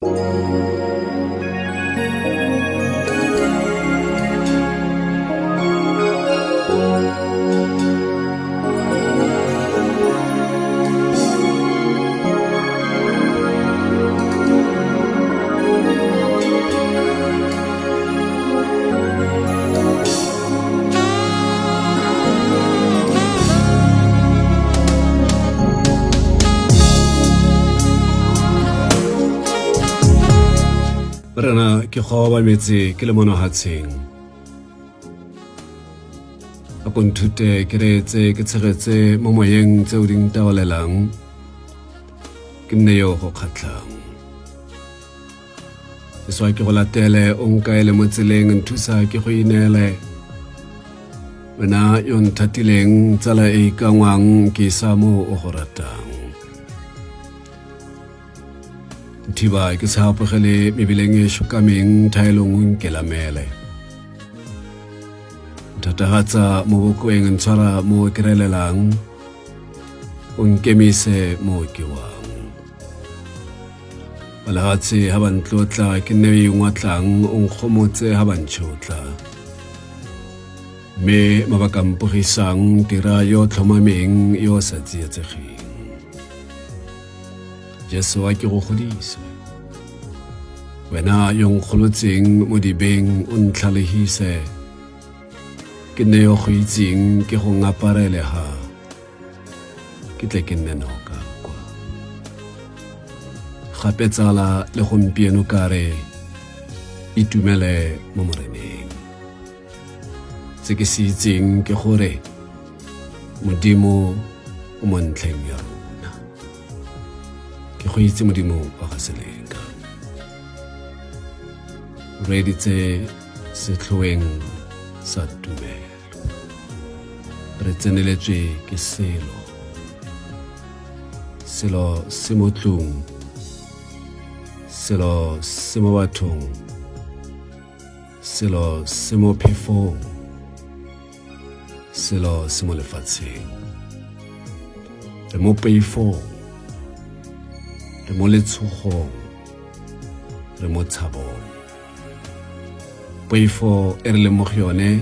Morena ke go obametse ke le mo nohatsheng a ko nthute ke reetse ke tshegetse mo moyeng tse o di ntaolelang ke nne yo go kgatlhang Ke ke go latele o nkaele mo tseleng nthusa ke go ineele wena yo nthatileng tsala e ikangwang ke isa mo o go ratang nthiba ke sa apogele mebileng e šokameng thaelong o nkelamele nthatagatsa mo bokoeng ntshwara mo ke relelang o nkemise mo ke wang Balehatshe ha ba ntlotla ke nne yo ingwatlang o nkgomotse ha ba ntšhotla mme mabaka mpogisang dira yo tlhomameng yo sa tsietsegeng Jesu a ke go godise wena yo nkgolotseng mo dibeng o ntlhalegise ke nne yo go itseng ke go ngaparele ha ke tle ke nne noka kwa gape tsala le gompieno ka re itumele mo moreneng se ke se itseng ke gore modimo o mo ntlheng ya rona ke go itse modimo wa ga seleka reeditse setlhoeng sa tumelo Re tseneletswe ke selo selo se mo tlong selo se mo bathong selo se mo phefong selo se mo lefatsheng re mo peifong re mo letshogong re mo tshabong Poifo e re leng mo go yone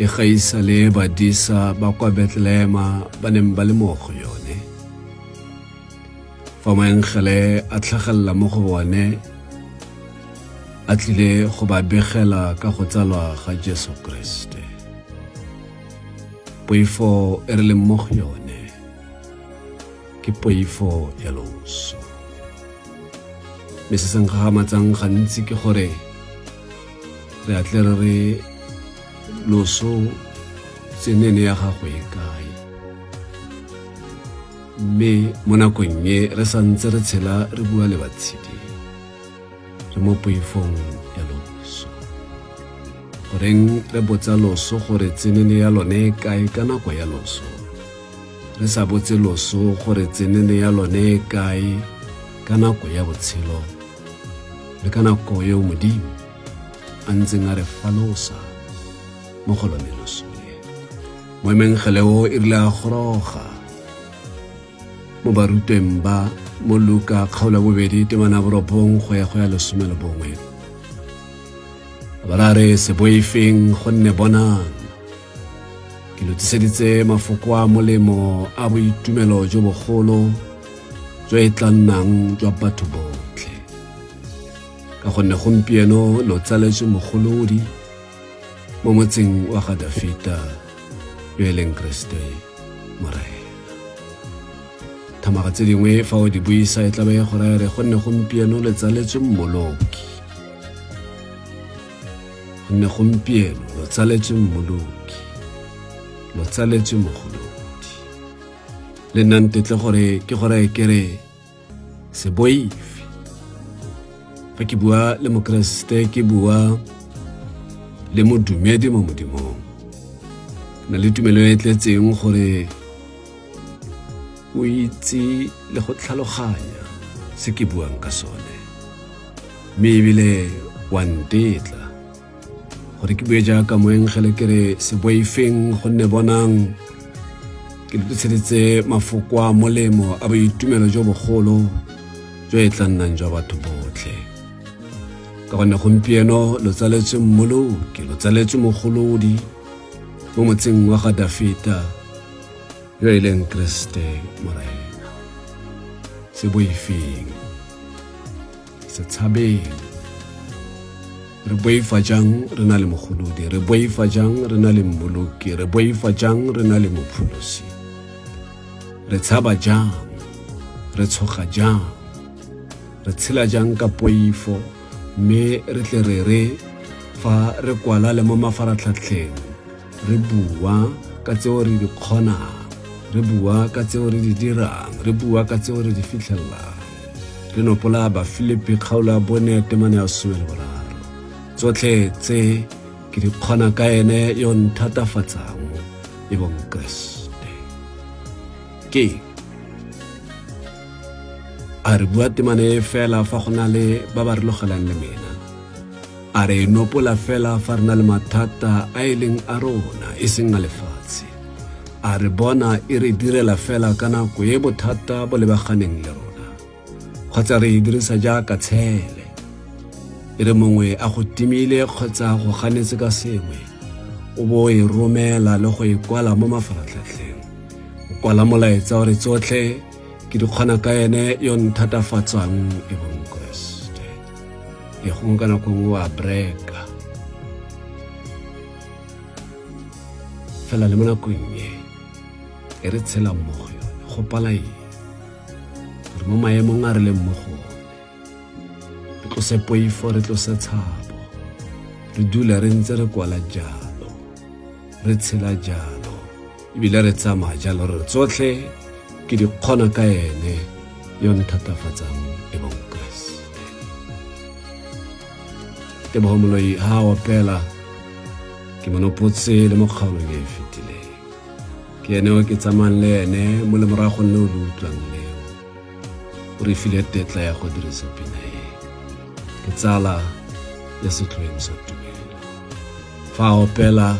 e gaisa le badisa ba kwa Bethlehema ba neng ba le mo go yone. Fa moengele a tlhagelela mo go bone a tlile go ba begela ka go tsalwa ga Jesu Kriste. Poifo e re leng mo go yone ke poifo ya loso. Mme se se nkgakgamatsang gantsi ke gore re a tle re re loso tsenene ya gago e kae mme mo nakong e re sa ntse re tshela re bua le batshedi re mo poifong ya loso goreng re botsa loso gore tsenene ya lone e kae ka nako ya loso re sa botse loso gore tsenene ya lone e kae ka nako ya botshelo le ka nako eo modimo a ntseng a re falosa mo go lone loso le moemengele o e rile a goroga mo barutweng ba mo luka kgaolo ya bobedi temana borobong go ya go ya lesome le bongwe ba ra re se boifeng gonne bonang Ke lo tliseditse mafoko a molemo a boitumelo jo bogolo jo e tla nnang jwa batho botlhe. Ka gonne gompieno lo tsaletswe mogolodi mo motseng wa ga Dafita yo e leng Keresete Morena. Thamaga tse dingwe fa o di buisa e tla be e go raya re gonne gompieno le tsaletswe mmoloki. Gonne gompieno lo tsaletswe mmoloki, lo tsaletswe mogolodi. Le nna ntetle gore ke go reye ke re se boife. Fa ke bua le Mokeresete ke bua le modumedi mo Modimong. Ke na le tumelo e e tletseng gore o itse le go tlhaloganya se ke buang ka sone mme ebile wa ntetla gore ke bue jaaka moengele ke re se boifeng gonne bonang ke lo tsheditse mafoko a molemo a boitumelo jo bogolo jo e tla nnang jwa batho botlhe. Ka gonne gompieno lo tsaletswe Mmoloki, lo tsaletswe Mogolodi mo motseng wa ga Dafita, yo e leng Keresete Morena. Se boifeng, se tshabeng. Re boifa jang re na le Mogolodi, re boifa jang re na le Mmoloki, re boifa jang re na le Mopholosi. Re tshaba jang, re tshoga jang, re tshela jang ka poifo, mme re tle re re fa re kwala le mo mafaratlhatlheng re bua ka tseo re di kgonang, re bua ka tseo re di dirang, re bua ka tseo re di fitlhelelang. Re nopola Bafilipi kgaolo ya 4 temana ya 13. Tsotlhe tse ke di kgona ka ene yo nthatafatsang, e bong Keresete. Ke a re bua temana e fela fa go na le ba ba re logelang le mena? A re e nopola fela fa re na le mathata a e leng a rona e seng a lefatshe? A re bona e re direla fela ka nako e bothata bo lebaganeng le rona? Kgotsa re e dirisa jaaka tshele? E re mongwe a go timile kgotsa go ganetse ka sengwe, o bo e romela le go e kwala mo mafaratlhatlheng. O kwala molaetsa o re tsotlhe ke di kgona ka ene yo nthatafatsang e bong Keresete. E gongwe ka nako nngwe wa breka. Fela le mo nakong e e re tshelang mo go yone, go pala eng? Re mo maemong a re leng mo go one. Re tlose poifo, re tlose tshabo. Re dule re ntse re kwala jalo, re tshela jalo, ebile re tsamaya jalo, re tsotlhe ke di kgona ka ene yo nthatafatsang e bong Keresete. Tebogo Moloi ha a opela ke mo nopotse le mo kgaolong e e fetileng. Ke ene o ke tsamayang le ene mo lemoragong leo le utlwang leo. O re file tetla ya go dirisa pina e. Ke tsala ya setlhoeng sa tumelo. Fa a opela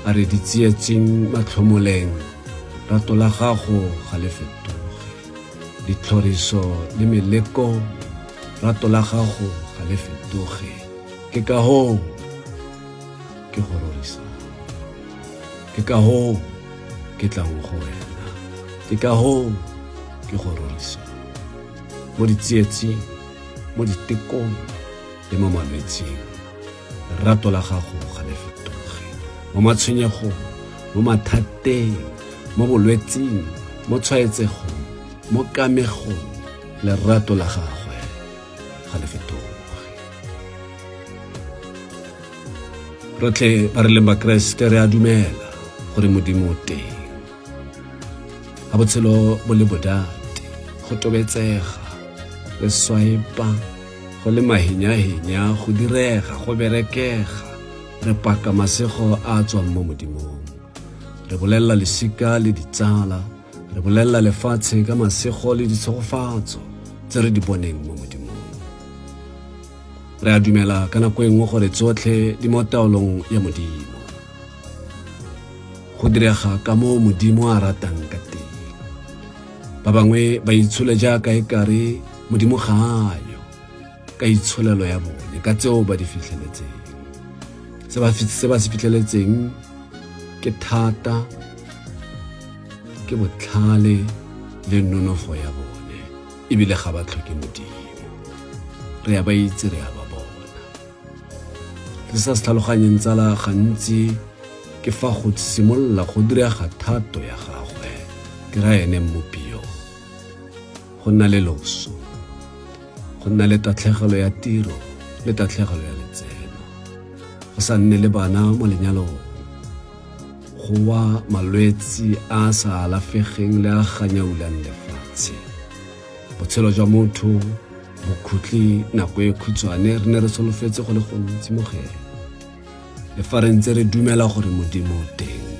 a re ditsietsing matlhomoleng, rato la gago ga le fetoge. Ditlhoriso le meleko, rato la gago ga le fetoge. Ke ka hoo ke go rorisang. Ke ka hoo ke tlang go wena. Ke ka hoo ke go rorisang. Mo ditsietsing, mo ditekong le mo malwetsing, lerato la gago ga le fetoge. Mo matshwenyegong, mo mathateng, mo bolwetsing, mo tshwaetsegong, mo kamegong, lerato la gagwe ga le fetoge. Rotlhe ba re leng Bakeresete re a dumela gore Modimo o teng. Ga botshelo bo le bodate, go tobetsega, re swipa, go le mahenyahenya, go direga, go berekega, re paka masego a a tswang mo Modimong. Re bolelela lesika le ditsala, re bolelela lefatshe ka masego le ditshegofatso tse re di boneng mo Modimong. Re a dumela ka nako e nngwe gore tsotlhe di mo taolong ya Modimo. Go direga ka moo Modimo a ratang ka teng. Ba bangwe ba itshole jaaka e kare Modimo ga a yo ka itsholelo ya bone, ka tseo ba di fitlheletseng. Se ba se fitlheletseng ke thata, ke botlhale le nonofo ya bone, ebile ga ba tlhoke Modimo. Re a ba itse, re a ba bona. Se sa se tlhaloganyeng tsala gantsi ke fa go simolola go direga thato ya gagwe, ke ra ene Mmopi yo. Go nna le loso, go nna le tatlhegelo ya tiro le tatlhegelo ya letseno, go sa nne le bana mo lenyalong, go wa malwetsi a a sa alafegeng le a ganyaulang lefatshe. Botshelo jwa motho bokhutle nako e khutshwane, re ne re solofetse go le gontsi mo go ene. Le fa re ntse re dumela gore Modimo o teng,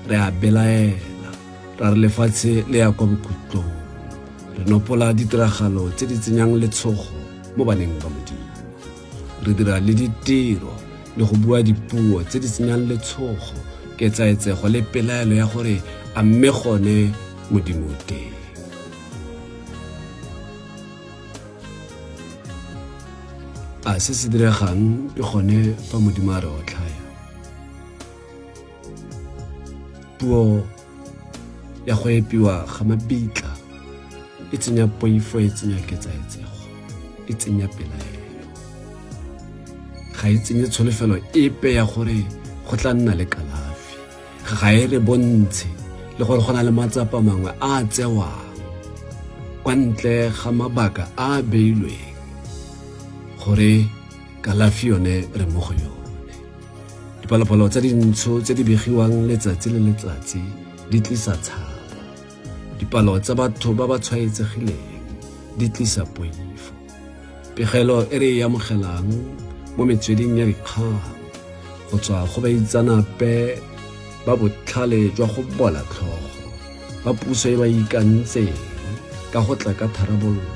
re a belaela, ra re lefatshe le ya kwa bokhutlong. Re nopola ditiragalo tse di tsenyang letshogo mo baneng ba Modimo. Re dira le ditiro le go bua dipuo tse di tsenyang letshogo, ketsaetsego le pelaelo ya gore a mme gone Modimo o teng. A se se diregang ke gone fa Modimo a re otlhaya? Puo ya go epiwa ga mabitla e tsenya poifo, e tsenya ketsaetsego, e tsenya pelaelo. Ga e tsenye tsholofelo epe ya gore go tla nna le kalafi. Ga e re bontshe le gore go na le matsapa mangwe a a tsewang kwa ntle ga mabaka a a beilweng gore kalafi yone re mo go yone. Dipalopalo tsa dintsho tse di begiwang letsatsi le letsatsi di tlisa tshabo. Dipalo tsa batho ba ba tshwaetsegileng di tlisa poifo. Pegelo e re e amogelang mo metsweding ya dikgang go tswa go baitsanape ba botlhale jwa go bola tlhogo ba puso e ba ikantseng ka go tla ka tharabololo,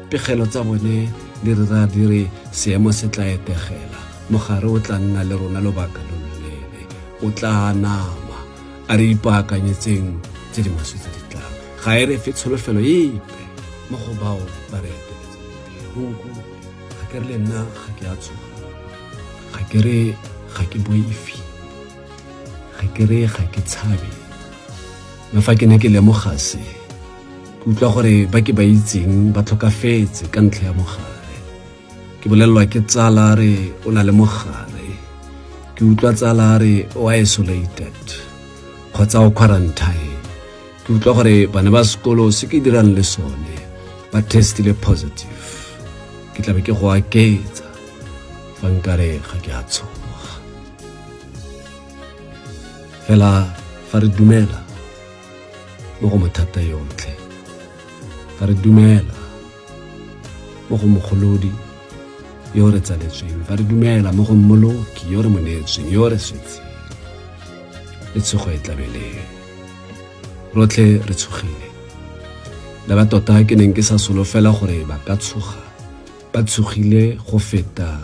pegelo tsa bone di re raya di re seemo se tla etegela, mogare o tla nna le rona lobaka lo loleele, o tla anama, a re ipaakanyetseng tse di maswe tse di tlang. Ga e re fe tsholofelo epe mo go bao ba re eteletseng pele. Nku, ga ke re le nna ga ke a tshoga, ga ke re ga ke boife, ga ke re ga ke tshabe. Mme fa ke ne ke lemoga se, ke utlwa gore ba ke ba itseng ba tlhokafetse ka ntlha ya mogare. Ke bolelelwa ke tsala re o na le mogare. Ke utlwa tsala re o isolated kgotsa o quarantine. Ke utlwa gore bana ba sekolo se ke dirang le sone ba testile positive. Ke tlabe ke go aketsa fa nkare ga ke a tshoga. Fela fa re dumela mo go mathata yotlhe, fa re dumela mo go mogolodi yo re tsaletsweng, fa re dumela mo go mmoloki yo re mo neetsweng, yo re swetseng, le tshogo e tlabeleng. Rotlhe re tshogile. Le ba tota ke neng ke sa solofela gore ba ka tshoga, ba tshogile go feta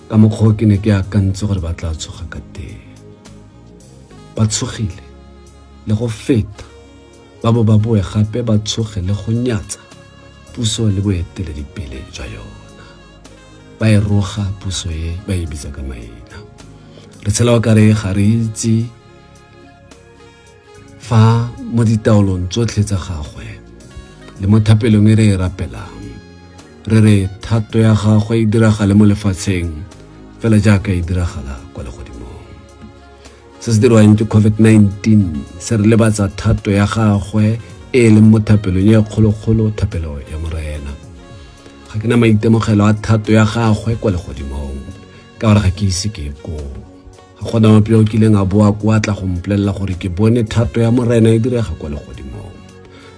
ka mokgwa ke ne ke akantse gore ba tla tshoga ka teng. Ba tshogile le go feta ba bo ba boe gape ba tshoge le go nyatsa puso le boeteledipele jwa yona. Ba e roga puso e ba e bitsa ka maina. Re tshela o kare ga re itse fa mo ditaolong tsotlhe tsa gagwe le mo thapelong e re e rapelang re re thato ya gagwe e diragale mo lefatsheng fela jaaka e diragala kwa legodimong. Se se dirwang ke COVID-19 se re lebatsa thato ya gagwe e e leng mo thapelong e kgolokgolo, thapelo ya Morena. Ga ke na maitemogelo a thato ya gagwe kwa legodimong ka gore ga ke ise ke ye koo. Ga gona ope yo o kileng a boa kwa tla go mpolelela gore ke bone thato ya Morena e direga kwa legodimong.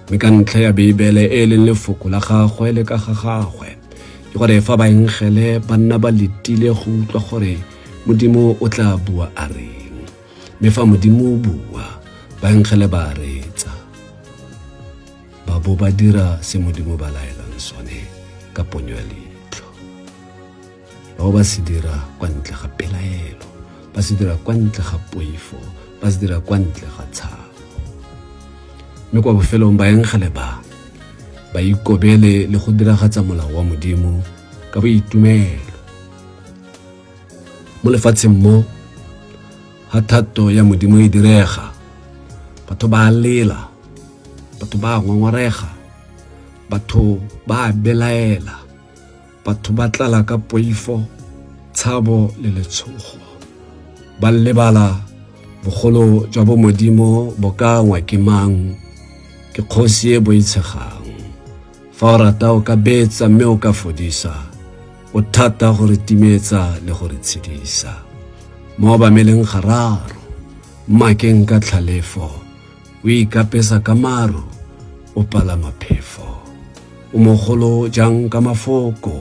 Mme ka ntlha ya Beibele e e leng lefoko la gagwe le ka ga gagwe, ke gore fa baengele ba nna ba letile go utlwa gore Modimo o tla bua a reng. Mme fa Modimo o bua, baengele ba a reetsa, ba bo ba dira se Modimo ba laelang sone ka ponyo ya leitlho. Ba bo ba se dira kwa ntle ga pelaelo, ba se dira kwa ntle ga poifo, ba se dira kwa ntle ga tshabo. Mme kwa bofelong baengele ba ba ikobele le go diragatsa molao wa Modimo ka boitumelo. Mo lefatsheng mo ga thato ya Modimo e direga, batho ba a lela, batho ba a ngongorega, batho ba a belaela, batho ba tlala ka poifo, tshabo le letshogo. Ba lebala bogolo jwa bo Modimo bo ka angwa ke mang, ke kgosi e boitshegang. Fa o rata o ka betsa mme o ka fodisa, o thata go re timetsa le go re tshedisa. Mo obameleng gararo, mmakeng ka tlhalefo, o ikapesa ka maru, o palama phefo. O mogolo jang ka mafoko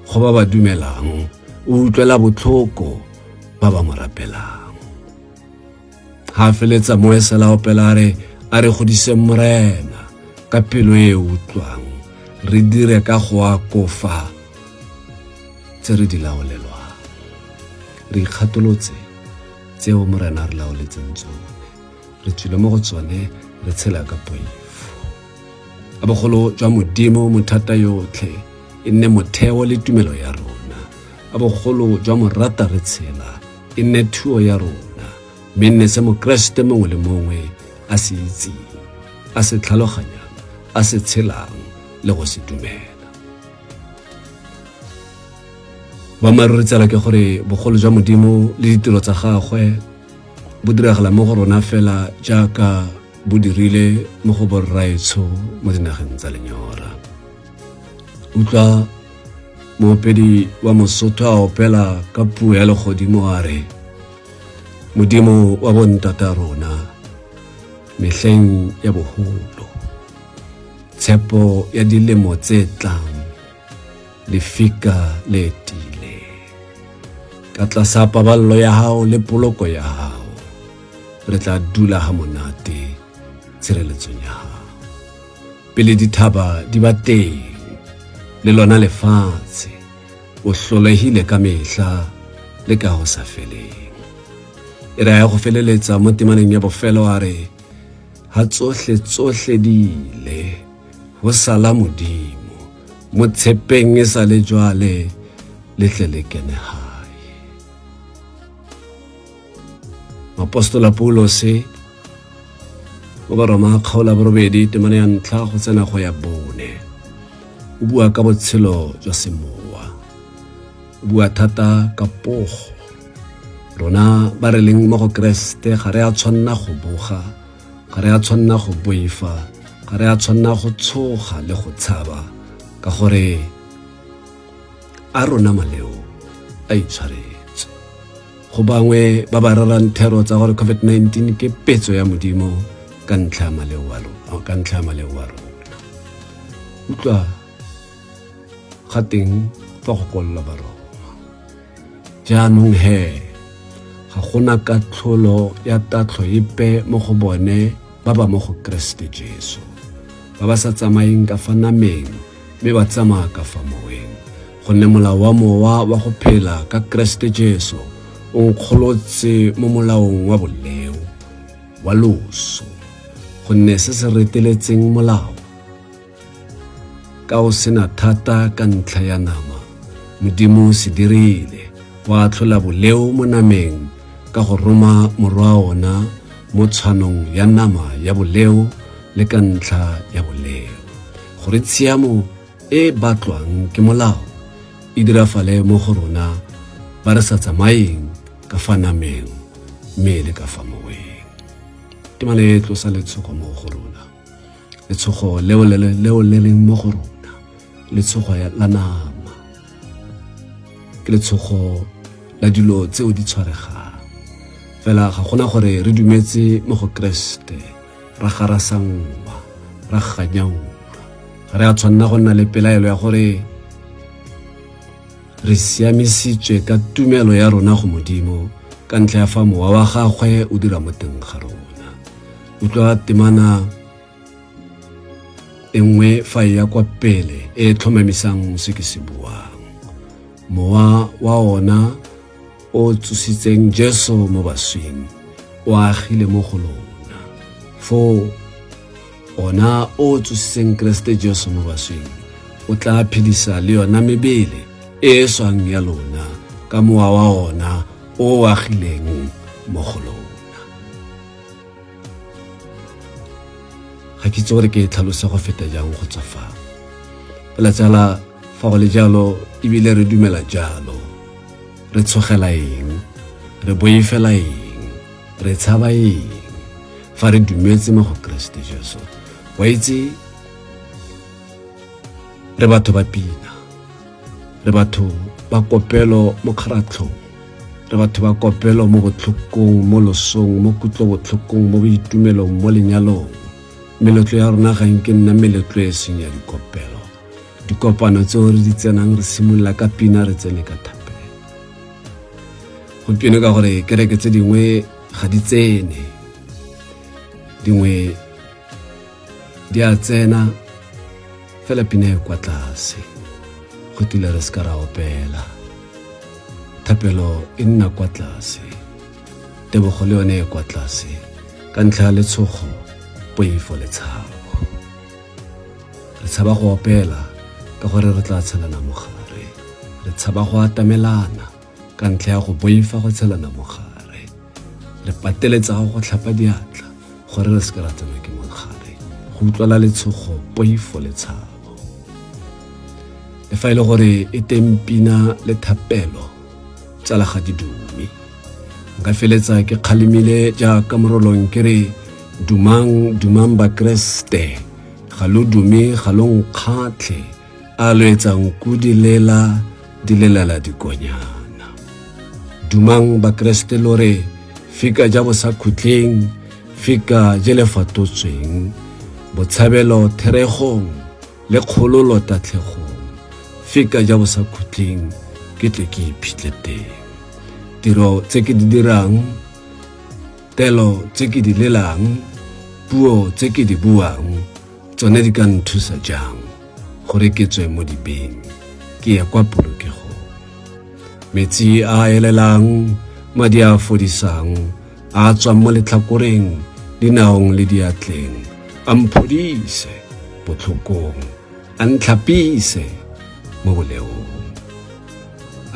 go ba ba dumelang, o utlwela botlhoko ba ba mo rapelang. Ha feletsa moesela opela a re, a re godiseng Morena ka pelo e e utlwang, re dire ka go akofa tse re di laolelwang. Re ikgatolotse tseo Morena a re laoletseng tsone, re tswile mo go tsone, re tshela ka poifo. A bogolo jwa Modimo mothata yotlhe e nne motheo le tumelo ya rona. A bogolo jwa morata re tshela e nne thuo ya rona, mme nne se Mokeresete mongwe le mongwe a se itseng, a se tlhaloganyang, a se tshelang le go se dumela. Boammaaruri tsala ke gore bogolo jwa Modimo le ditiro tsa gagwe bo diragala mo go rona fela jaaka bo dirile mo go borraetsho mo dinageng tsa lenyora. Utlwa moopedi wa Mosotho a opela ka puo ya legodimo a re, Modimo wa bontata rona mehleng ya boholo, tshepo ya dilemo tse tlang, lefika le tiileng. Ka tlasa paballo ya hao le poloko ya hao, re tla dula ha monate tshireletsong ya hao. Pele dithaba di ba teng, le lona lefatshe, o hlolehile ka mehla le ka ho sa feleng. E re a ya go feleletsa mo temaneng ya bofelo a re, ha tsohle tsohle di ile, ho sala Modimo, mo tshepeng e sa le jwale, le tle le kene hae. Moapostola Paulose mo Baroma kgaola borobedi temana ya ntlha go tsena go ya bone o bua ka botshelo jwa semowa, o bua thata ka pogo. Rona ba re leng mo go Keresete ga re a tshwanna go boga, ga re a tshwanna go boifa, ga re a tshwanna go tshoga le go tshaba, ka gore a rona maleo a itshwaretswe. Go bangwe ba ba rerang thero tsa gore COVID-19 ke petso ya Modimo ka ntlha ya maleo a rona, ka ntlha ya maleo a rona. Utlwa ga teng fa go kwalelwa Baroma. Jaanong he, ga gona katlholo ya tatlho epe mo go bone ba ba mo go Keresete Jesu, ba ba sa tsamayeng ka fa nameng mme ba tsamaya ka fa moweng. Gonne molao wa mowa wa go phela ka Keresete Jesu o nkgolotse mo molaong wa boleo wa loso. Gonne se se reteletseng molao, ka o sena thata ka ntlha ya nama, Modimo o se dirile, wa atlhola boleo mo nameng ka go roma morwa ona mo tshwanong ya nama ya boleo le ka ntlha ya boleo, gore tshiamo e batlwang ke molao e dirafale mo go rona ba re sa tsamayeng ka fa nameng mme le ka fa moweng. Temana e tlosa letshogo mo go rona, letshogo leo leo le leng mo go rona, letshogo la nama ke letshogo la dilo tseo di tshwaregang. Fela ga gona gore re dumetse mo go Keresete ra garasanngwa, ra ganyaulwa. Ga re a tshwanna go nna le pelaelo ya gore re siamisitswe ka tumelo ya rona go Modimo ka ntlha ya fa mowa wa gagwe o dira mo teng ga rona. Utlwa temana e nngwe fa e ya kwa pele e tlhomamisang se ke se buang. Mowa wa ona o tsositseng Jesu mo baswing o agile mo go lona. Foo ona o tsositseng Keresete Jesu mo baswing o tla phedisa le yona mebele e e swang ya lona ka mowa wa ona o o agileng mo go lona. Ga ke itse gore ke e tlhalose go feta jang go tswa fa. Fela tsala, fa go le jalo ebile re dumela jalo, re tshogela eng, re boifela eng, re tshaba eng fa re dumetse mo go Keresete Jesu? Wa itse, re batho ba pina, re batho ba kopelo mo kgaratlhong, re batho ba kopelo mo botlhokong, mo losong, mo kutlobotlhokong, mo boitumelong, mo lenyalong. Meletlo ya rona ga nke nna meletlo e seng ya dikopelo. Dikopano tseo re di tsenang re simolola ka pina, re tsene ka thapelo. Gompieno ka gore kereke tse dingwe ga di tsene, dingwe di a tsena fela pina e kwa tlase, go tile re se ka ra opela. Thapelo e nna kwa tlase, tebogo le yone e kwa tlase ka ntlha ya letshogo, poifo le tshabo. Re tshaba go opela ka gore re tla tshelana mogare. Re tshaba go atamelana ka ntlha ya go boifa go tshelana mogare. Re pateletsa go tlhapa diatla gore re seke ra tsenwa ke mogare. Go utlwala letshogo, poifo le tshabo. Le fa e le gore e teng pina le thapelo, tsala ga di dume. Nka feletsa ke kgalemile jaaka morolong ke re dumang, dumang Bakreste, ga lo dume, ga lo nkgatlhe, a lo etsang nku di lela, di lelela dikonyana. Dumang Bakreste lo re fika ja bosakhutleng, fika je le fatotsweng, botshabelo theregong le kgololo tatlhegong, fika ja bosakhutleng ke tle ke iphitlhe teng. Tiro tse ke di dirang, telo tse ke di lelang, puo tse ke di buang, tsone di ka nthusa jang gore ke tswe mo dibeng ke ye kwa polokegong. Metsi a a elelang, madi a a fodisang, a a tswang mo letlhakoreng, dinaong le diatleng, a mphodise botlhokong, a ntlhapise mo boleong.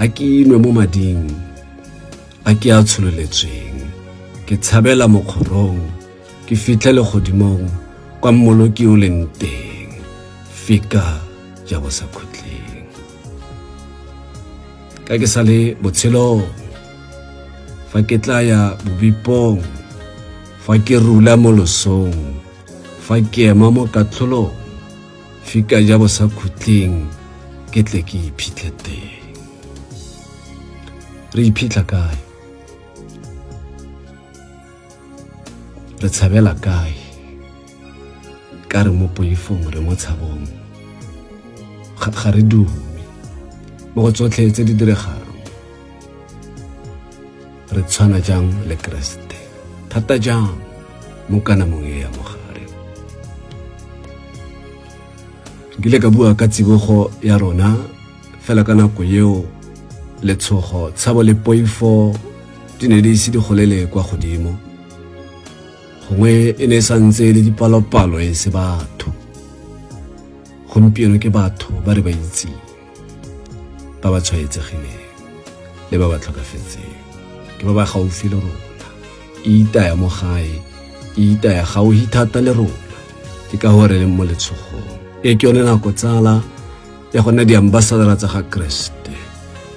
A ke inwe mo mading a ke a tshololetsweng, ke tshabela mokgorong, ke fitlhe legodimong kwa Mmoloki o leng teng, fika ja bosakhutleng. Ka ke sa le botshelong, fa ke tla ya bobipong, fa ke rula mo losong, fa ke ema mo katlholong, fika ja bosakhutleng ke tle ke iphitlhe teng. Re iphitlha kae? Re tshabela kae? Ka re mo poifong, re mo tshabong, ga re dume mo go tsotlhe tse di diregang. Re tshwana jang le Keresete thata jang mo kanamong e ya mogare? Nkile ka bua ka tsibogo ya rona fela ka nako eo letshogo, tshabo le poifo di ne di ise di golele kwa godimo. Gongwe e ne e sa ntse e le dipalopalo e se batho. Gompieno ke batho ba re ba itseng, ba ba tshwaetsegileng le ba ba tlhokafetseng, ke ba ba gaufi le rona. E itaya mo gae, e itaya gaufi thata le rona, ke ka gore re leng mo letshogong. E ke yone nako tsala ya go nna diambasadara tsa ga Keresete,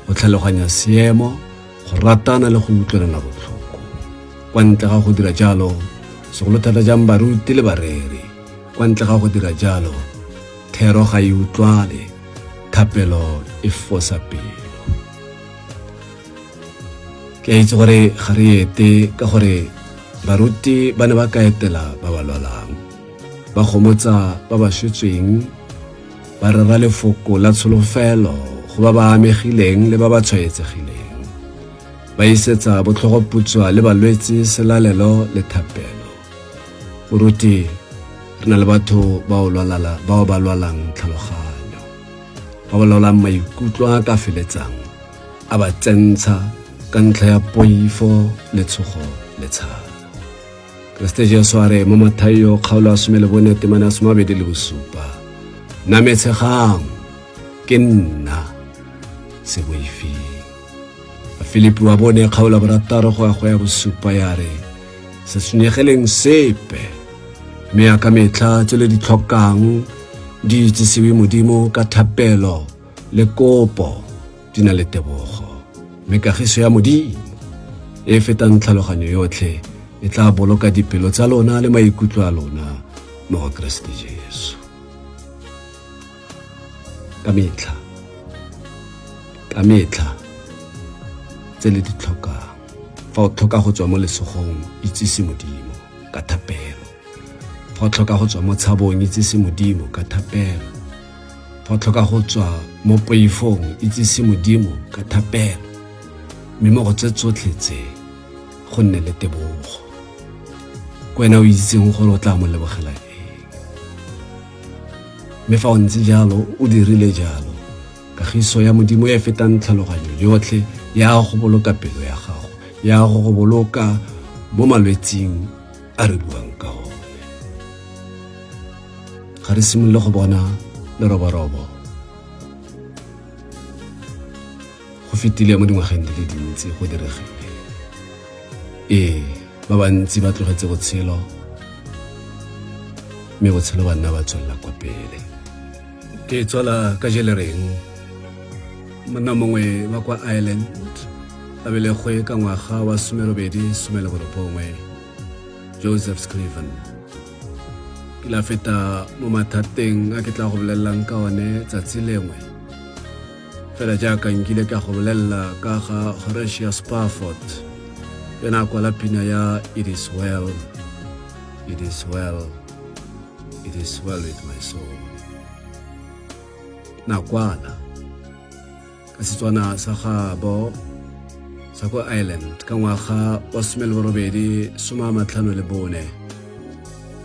go tlhaloganya seemo, go ratana le go utlwelana botlhoko. Kwa ntle ga go dira jalo, segolo thata jang baruti le bareri, kwa ntle ga go dira jalo, thero ga e utlwale, thapelo e fosa pelo. Ke a itse gore ga re ete ka gore baruti ba ne ba ka etela ba ba lwalang, ba gomotsa ba ba swetsweng, ba rera lefoko la tsholofelo go ba ba amegileng le ba ba tshwaetsegileng, ba isetsa botlhogoputswa le balwetse selalelo le thapelo. Moruti, re na le batho bao ba lwalang tlhaloganyo, ba ba lwalang maikutlo a ka feletsang a ba tsentsha ka ntlha ya poifo, letshogo le tshabo. Keresete Jesu a re mo Mathaio kgaolo ya 14 temana ya 27, nametshegang, ke nna, se boifeng. Bafilipi wa bone kgaolo ya 6 go ya go ya 7 ya re, se tshwenyegeleng sepe, mme ya ka metlha tse le di tlhokang di itsisiwe Modimo ka thapelo le kopo di na le tebogo, mme kagiso ya Modimo e e fetang tlhaloganyo yotlhe e tla boloka dipelo tsa lona le maikutlo a lona mo go Keresete Jesu. Ka metlha, ka metlha tse le di tlhokang, fa o tlhoka go tswa mo lesogong, itsise Modimo ka thapelo. Fa o tlhoka go tswa mo tshabong, itsise Modimo ka thapelo. Fa o tlhoka go tswa mo poifong, itsise Modimo ka thapelo. Mme mo go tse tsotlhe tse, go nne le tebogo. Ke wena o itseng gore o tla mo lebogela eng. Mme fa o ntse jalo, o dirile jalo, kagiso ya Modimo e fetang tlhaloganyo yotlhe ya go boloka pelo ya gago, ya go go boloka mo malwetsing a re buang ka one. Ga re simolole go bona leroborobo. Go fetile mo dingwageng di le dintsi go diregile. Ee, ba bantsi ba tlogetse botshelo mme botshelo ba nna ba tswelela kwa pele. Ke tswala ka jele reng monna mongwe wa kwa Ireland a belegwe ka ngwaga wa 1819 Joseph Scriven ke la feta mo mathateng a ke tla go bolelelang ka one tsatsi lengwe fela jaaka nkile ka go bolelela ka ga Horatio Spafford yona a kwala pina ya it is well it is well it is well with my soul na kwala ka setswana sa gabo sa ko Ireland ka ngwaga wa 1854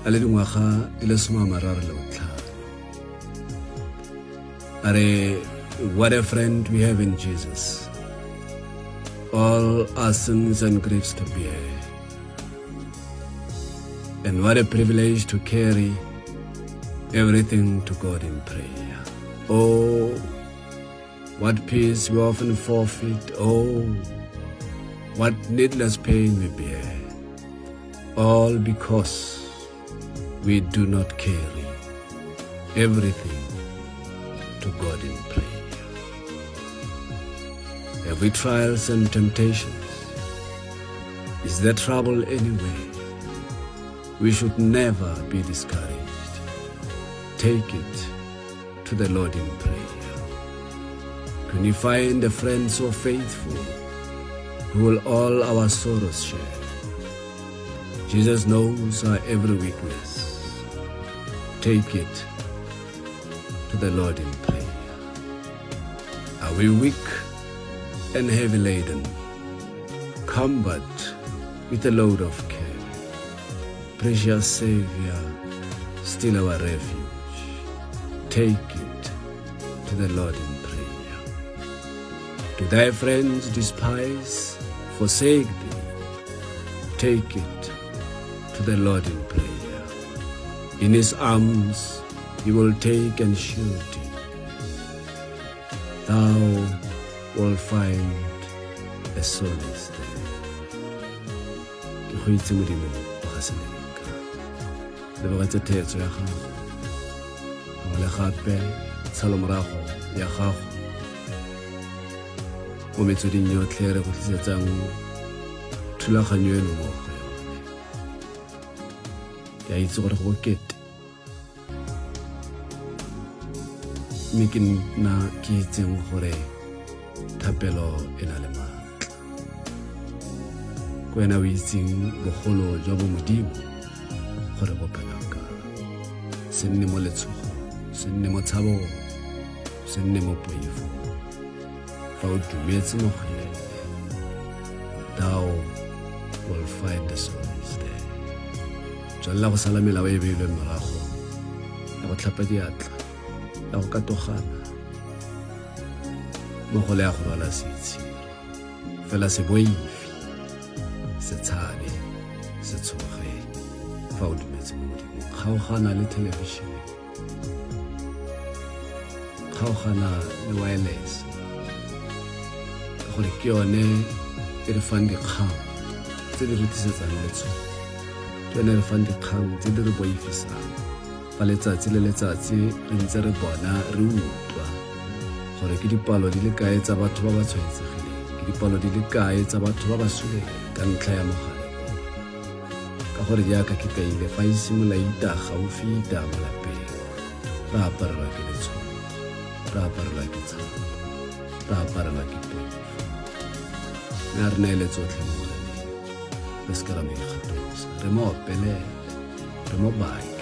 a le dingwaga di le 35. A re, what a friend we have in Jesus, all our sins and griefs to bear, and what a privilege to carry everything to God in prayer. Oh, what peace we often forfeit. Oh, what needless pain we bear, all because we do not carry everything to God in prayer. Have we trials and temptations? Is there trouble anywhere? We should never be discouraged. Take it to the Lord in prayer. Can you find a friend so faithful who will all our sorrows share? Jesus knows our every weakness. Take it to the Lord in prayer. Are we weak and heavy laden? Combat with a load of care. Precious Savior, still our refuge. Take it to the Lord in prayer. Do thy friends despise, forsake thee? Take it to the Lord in prayer. In his arms he will take and shield thee. Thou wilt find a solace there. Ke go itse Modimo wa ga Seleka. Lebogetse theetso ya gago. Gangwe le gape tshalomorago ya gago mo metsweding yotlhe re go tlisetsang thulaganyo eno mo go yone. Ke a itse gore go bokete mme ke nna ke itseng gore thapelo e na le maatla. Ke wena o itseng bogolo jwa bo Modimo gore bo kana kang. Se nne mo letshogong, se nne mo tshabong, se nne mo poifong. Fa o dumetse mo go ene, thou will find the solace there. Tswelela go sala melao e e beilweng morago ya go tlhapa diatla, ya go katogana, mmogo le ya go rwala seitshiro. Fela se boife, se tshabe, se tshoge fa o dumetse mo Modimong. Kgaogana le thelebišene, kgaogana le wireless, ka gore ke yone e re fang dikgang tse di re tlisetsang letshogo, ke yone e re fang dikgang tse di re boifisang. Fa letsatsi le letsatsi re ntse re bona re utlwa gore ke dipalo di le kae tsa batho ba ba tshwaetsegileng, ke dipalo di le kae tsa batho ba ba suleng ka ntlha ya mogare o. Ka gore jaaka ke kaile, fa e simolola e ita gaufi e ita mo lapeng, re aparelwa ke letshogo, re aparelwa ke tshabo, re aparelwa ke poifo. Mme a re neele tsotlhe mo Moreneng, re se ke ra mo ikgatolosa, re mo opelele, re mo bake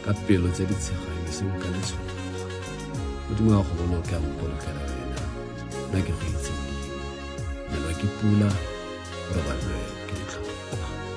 ka pelo tse di tshegang e seng ka letshogo. Modimo a go boloke, a mpolokela wena, nna ke go itse Modimo. Nelwa ke pula, robalwe ke ditlhokwa.